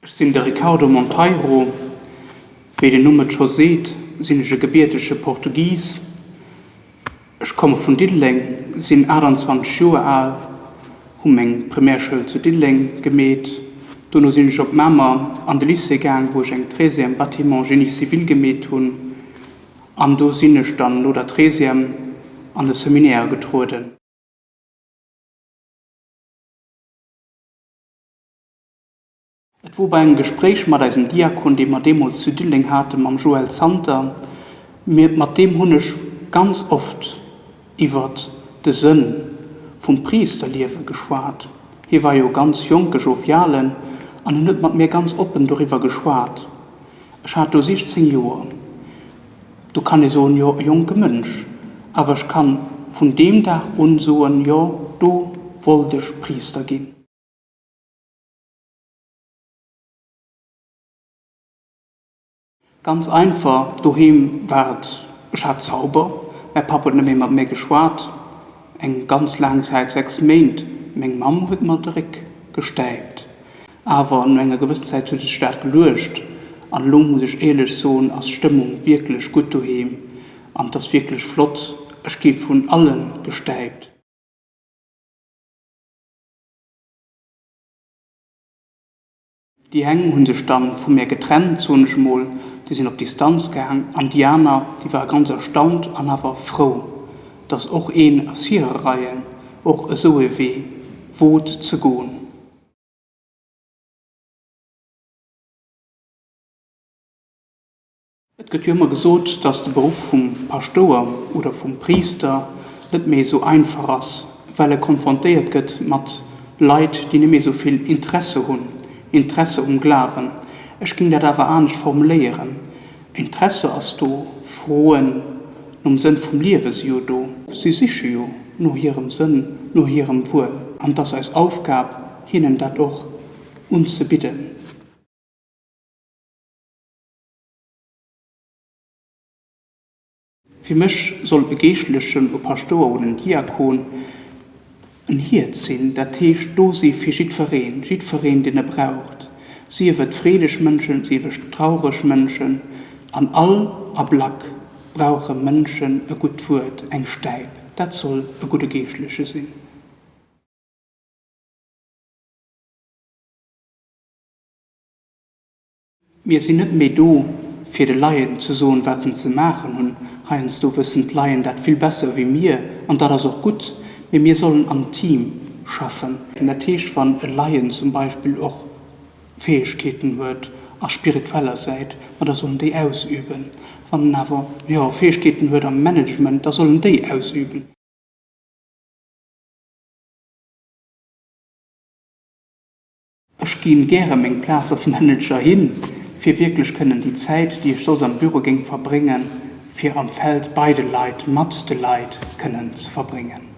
Ech sinn de Ricardo Monteiro. Wéi den Numm et scho seet, sinn ech e gebiertege Portugis. Ech komme vun Diddeleng, sinn 28 Joer al, hu meng Primärschoul zu Diddeleng gemeet. Dono sinn ech op Mamer an de Lycée gaang, wou ech eng Treizième Bâtiment Génie civil gemeet hunn. An do sinn ech dann no der Treizième an de Seminaire getrueden. Et wor bei engem Gespréich mat eisem Diakon, dee mer deemools zu Diddeleng haten, mam Joël Santer. Mir, mat deem hunn ech ganz oft iwwert de Sënn vum Priisterliewe geschwat. Hie war jo e ganz jonke Jovialen an hien huet mat mir ganz oppen doriwwer geschwat. Ech hat do 16 Joer. Do kann ee soen, jo, e jonke Mënsch. Awer ech kann vun deem Dag un soen, jo, do wollt ech Priister ginn. Ganz einfach, doheem war et, ech hat Zauber, mäi Papp huet net méi mat mir geschwat, eng ganz laang Zäit, 6 Méint, meng Mamm huet mer de Réck gestäipt. Awer no enger gewëss Zäit huet sech dat geluecht an elo muss ech éierlech soen, ass d'Stëmmung wierklech gutt doheem an et ass wierklech flott, ech gi vun alle gestäipt. Déi eng hunn sech dann vu mär getrennt, soen ech emol, déi sinn op Distanz gaang, an déi aner, déi ware ganz erstaunt an awer frou, dass och een aus hire Reien och esou e Wee wot ze goen. Et gëtt jo ëmmer gesot, dass de Beruff vum Paschtouer oder vum Priister net méi esou einfach ass, well e konfrontéiert gëtt mat Leit, déi net méi esou vill Interesse hunn, Interesse um Glawen. Ech géing dat awer anescht formuléieren, Interesse ass do, Froen nom Sënn vum Liewe si jo do. Si siche jo no hirem Sënn, no hirem Wuel, an et ass eis Aufgab, hinnen dat och unzebidden. Fir mech soll e Geeschtlechen, e Paschtouer oder en Diakon en Hiert sinn, dat heescht do si fir jiddwereen, jiddwereen deen e braucht, sief et freedeg Mënschen, sief et traureg Mënschen, an all Ablack brauche Mënschen e gutt Wuert, eng Stäip, dat soll e gudde Geeschtleche sinn. Mir sinn net méi do, fir de Laien ze soen, wat se ze maachen hunn. Heiansdo wëssen d'Laien dat vill besser wéi mir, an dat ass och gutt. Mee mir sollen am Team schaffen. Dat heescht, wann e Laien zum Beispill och Fäegkeeten huet a spiritueller Säit, ma da soll en déi ausüben. Wann en awer, jo, Fäegkeeten huet am Management, da soll en déi ausüben. Ech ginn gäre meng Plaz als Manager hin, fir wierklech kënnen déi Zäit, déi ech soss am Büro géing verbréngen, fir am Feld bei de Leit, mat de Leit kënnen ze verbréngen.